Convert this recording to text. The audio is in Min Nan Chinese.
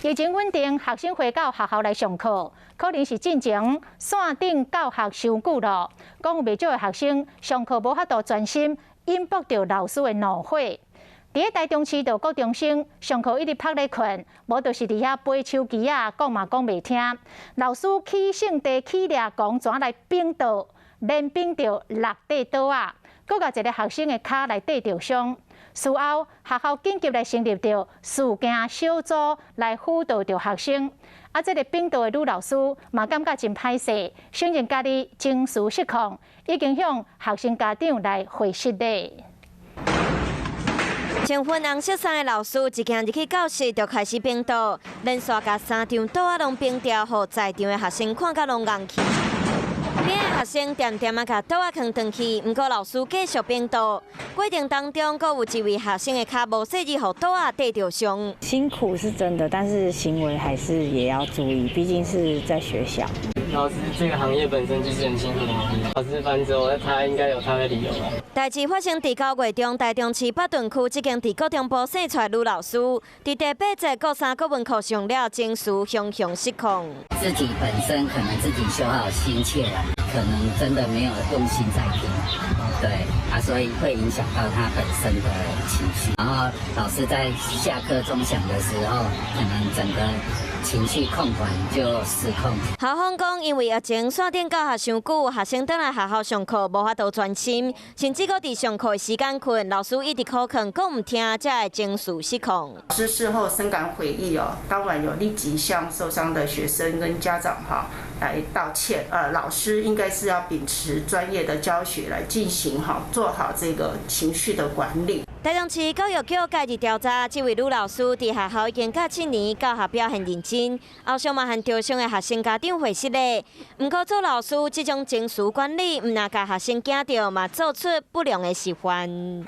疫情穩定，學生回到學校來上課，可能是進前線頂教學傷久囉，講有袂少的學生上課無法度專心，引爆著老師的怒火。佇咧台中市的國中生上課一直趴咧睏，無就是佇遐掰手機仔，講嘛講袂聽。老師起性地起掠狂，怎來反桌，連反著六塊桌仔，閣共一个學生的跤來硩著傷。事後學校緊急來成立著事件小組來輔導著學生。啊，這个反桌的女老師嘛感覺真歹勢，承認家己情緒失控，已經向學生家長來回失禮。穿粉紅色衫的老師一行入去教室就開始反桌，連續共三張桌仔攏反掉，予在場的學生看甲攏戇去。邊的學生恬恬仔共桌仔囥轉去，毋過老師繼續反桌。過程當中，閣有一位學生的跤無細膩，予桌仔硩著傷。辛苦是真的，但是行為還是也要注意，畢竟是在學校。老師這個行業本身就是很辛苦的行業，老師翻桌，他應該有他的理由吧。代誌發生佇9月中，台中市北屯區這間佇高中部生出來女老師，佇第八節國三國文課上了，情緒雄雄失控。自己本身可能自己修好心切了，可能真的沒有用心在聽，對啊，所以會影響到他本身的情緒。然後老師在下課鐘響的時候，可能整個情緒控管就失控。校方講，因為疫情線頂教學傷久，學生轉來學校上課無法度專心，甚至閣佇上課的時間睏，老師一直苦勸，講毋聽，才會情緒失控。老師事後深感悔意哦，當晚有立即向受傷的學生跟家長哈來道歉。老師應該是要秉持專業的教學來進行哈，做好這個情緒的管理。台中市教育局介入調查，這位女老師佇學校已經教7年，教學表現認真，後續嘛向受傷的學生家長回失禮。毋過做老師這種情緒管理，毋若共學生驚著，嘛做出不良的示範。